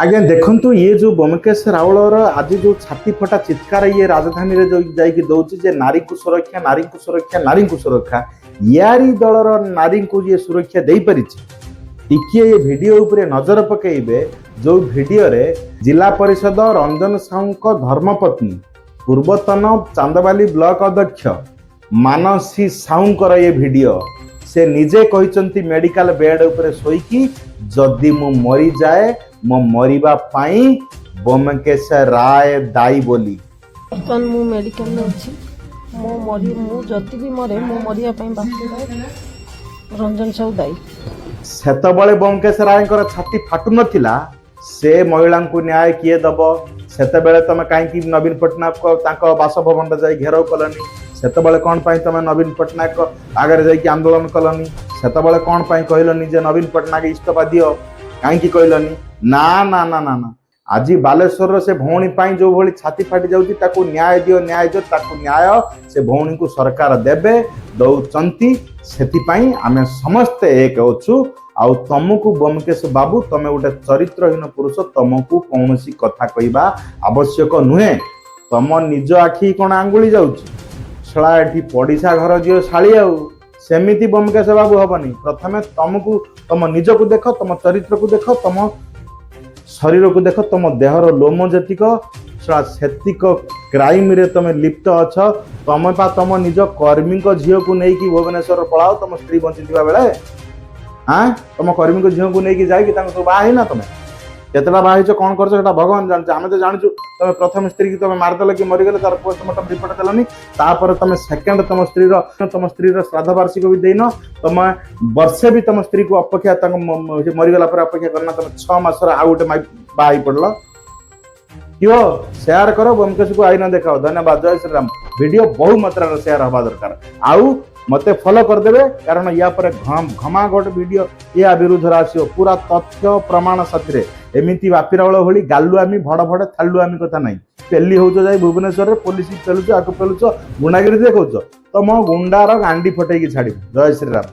ଆଜ୍ଞା ଦେଖନ୍ତୁ, ଇଏ ଯୋଉ ବ୍ୟୋମକେଶ ରାଉଳର ଆଜି ଯୋଉ ଛାତି ଫଟା ଚିତ୍କାର ଇଏ ରାଜଧାନୀରେ ଯୋଉ ଯାଇକି ଦଉଛି ଯେ ନାରୀଙ୍କୁ ସୁରକ୍ଷା, ନାରୀଙ୍କୁ ସୁରକ୍ଷା, ନାରୀଙ୍କୁ ସୁରକ୍ଷା, ୟାରି ଦଳର ନାରୀଙ୍କୁ ଯିଏ ସୁରକ୍ଷା ଦେଇପାରିଛି? ଟିକିଏ ଏ ଭିଡିଓ ଉପରେ ନଜର ପକେଇବେ, ଯୋଉ ଭିଡିଓରେ ଜିଲ୍ଲା ପରିଷଦ ରଞ୍ଜନ ସାହୁଙ୍କ ଧର୍ମପତ୍ନୀ, ପୂର୍ବତନ ଚାନ୍ଦବାଲି ବ୍ଲକ ଅଧ୍ୟକ୍ଷ ମାନସୀ ସାହୁଙ୍କର ଏ ଭିଡିଓ। ସେ ନିଜେ କହିଛନ୍ତି ମେଡିକାଲ ବେଡ୍ ଉପରେ ଶୋଇକି, ଯଦି ମୁଁ ମରିଯାଏ, ମୋ ମରିବା ପାଇଁ ବ୍ୟୋମକେଶ ରାୟ ଦାୟୀ ବୋଲି। ବର୍ତ୍ତମାନ ମୁଁ ମେଡ଼ିକାଲରେ ଅଛି। ମୁଁ ଯଦି ବି ମରେ, ମୋ ମରିବା ପାଇଁ ବାପି ରଞ୍ଜନ ସାହୁ ଦାୟୀ। ସେତେବେଳେ ବ୍ୟୋମକେଶ ରାୟଙ୍କର ଛାତି ଫାଟୁ ନଥିଲା। ସେ ମହିଳାଙ୍କୁ ନ୍ୟାୟ କିଏ ଦବ? ସେତେବେଳେ ତମେ କାହିଁକି ନବୀନ ପଟ୍ଟନାୟକ ତାଙ୍କ ବାସଭବନରେ ଯାଇ ଘେରାଉ କଲନି? ସେତେବେଳେ କ'ଣ ପାଇଁ ତମେ ନବୀନ ପଟ୍ଟନାୟକ ଆଗରେ ଯାଇକି ଆନ୍ଦୋଳନ କଲନି? ସେତେବେଳେ କ'ଣ ପାଇଁ କହିଲନି ଯେ ନବୀନ ପଟ୍ଟନାୟକ ଇସ୍ତଫା ଦିଅ? କାହିଁକି କହିଲନି? ନା ନା ନା ନା ନା, ଆଜି ବାଲେଶ୍ୱରର ସେ ଭଉଣୀ ପାଇଁ ଯୋଉ ଭଳି ଛାତି ଫାଟି ଯାଉଛି, ତାକୁ ନ୍ୟାୟ ଦିଅ, ନ୍ୟାୟ ଦିଅ। ତାକୁ ନ୍ୟାୟ ସେ ଭଉଣୀଙ୍କୁ ସରକାର ଦେବେ, ଦଉଛନ୍ତି। ସେଥିପାଇଁ ଆମେ ସମସ୍ତେ ଏକ ଅଛୁ। ଆଉ ତମକୁ ବ୍ୟୋମକେଶ ବାବୁ, ତମେ ଗୋଟେ ଚରିତ୍ରହୀନ ପୁରୁଷ, ତମକୁ କୌଣସି କଥା କହିବା ଆବଶ୍ୟକ ନୁହେଁ। ତମ ନିଜ ଆଖି କଣ ଆଙ୍ଗୁଳି ଯାଉଛି? ଶଳା, ଏଠି ପଡ଼ିଶା ଘର ଝିଅ ଶାଳୀ ଆଉ ସେମିତି ବ୍ୟୋମକେଶ ବାବୁ ହବନି। ପ୍ରଥମେ ତମକୁ ତମ ନିଜକୁ ଦେଖ, ତମ ଚରିତ୍ରକୁ ଦେଖ, ତମ ଶରୀରକୁ ଦେଖ। ତମ ଦେହର ଲୋମ ଯେତିକ, ଶଳା, ସେତିକ କ୍ରାଇମରେ ତମେ ଲିପ୍ତ ଅଛ। ତମେ ପା ତମ ନିଜ କର୍ମୀଙ୍କ ଝିଅକୁ ନେଇକି ଭୁବନେଶ୍ୱର ପଳାଅ, ତମ ସ୍ତ୍ରୀ ବଞ୍ଚିଥିବା ବେଳେ। ଆଁ, ତମ କର୍ମୀଙ୍କ ଝିଅକୁ ନେଇକି ଯାଇକି ତାଙ୍କୁ ସବୁ ବାହା ହେଇନା? ତମେ କେତେଟା ବାହା ହେଇଛ, କଣ କରୁଛ, ସେଟା ଭଗବାନ ଜାଣିଛ। ଆମେ ତ ଜାଣିଛୁ, ତମେ ପ୍ରଥମ ସ୍ତ୍ରୀକି ତମେ ମାରିଦେଲ କି ମରିଗଲେ, ତାର ପୋଷ୍ଟମର୍ଟମ ରିପୋର୍ଟ ଦେଲନି। ତାପରେ ତମେ ସେକେଣ୍ଡ ତମ ସ୍ତ୍ରୀର ଶ୍ରାଦ୍ଧ ବାର୍ଷିକ ବି ଦେଇନ। ତମେ ବର୍ଷେ ବି ତମ ସ୍ତ୍ରୀକୁ ଅପେକ୍ଷା, ତାଙ୍କ ସେ ମରିଗଲା ପରେ ଅପେକ୍ଷା କରିନା। ତମେ 6 ମାସର ଆଉ ଗୋଟେ ବାହା ହେଇ ପଡିଲ। କିଓ ସେୟାର କର, ବ୍ୟୋମକେଶକୁ ଆଇନା ଦେଖାଅ। ଧନ୍ୟବାଦ, ଜୟ ଶ୍ରୀରାମ। ଭିଡିଓ ବହୁ ମାତ୍ରାରେ ସେୟାର ହବା ଦରକାର। ଆଉ ମତେ ଫଲୋ କରିଦେବେ, କାରଣ ୟା ପରେ ଘମାଘୋଟ ଭିଡିଓ ୟା ବିରୁଦ୍ଧରେ ଆସିବ, ପୁରା ତଥ୍ୟ ପ୍ରମାଣ ସାଥିରେ। ଏମିତି ବାପି ରାଉଳ ଭଳି ଗାଲୁଆମି, ଭଡ ଭଡ ଥାଲୁଆମି କଥା ନାହିଁ। ପେଲି ହଉଛ ଯାଇ ଭୁବନେଶ୍ୱରରେ, ପୋଲିସ ପେଲୁଛ, ଆକୁ ପେଲୁଛ, ଗୁଣ୍ଡାଗିରି ଦେଖାଉଛ, ତମ ଗୁଣ୍ଡାର ଗାଣ୍ଡି ଫଟେଇକି ଛାଡ଼ିବୁ। ଜୟ ଶ୍ରୀରାମ।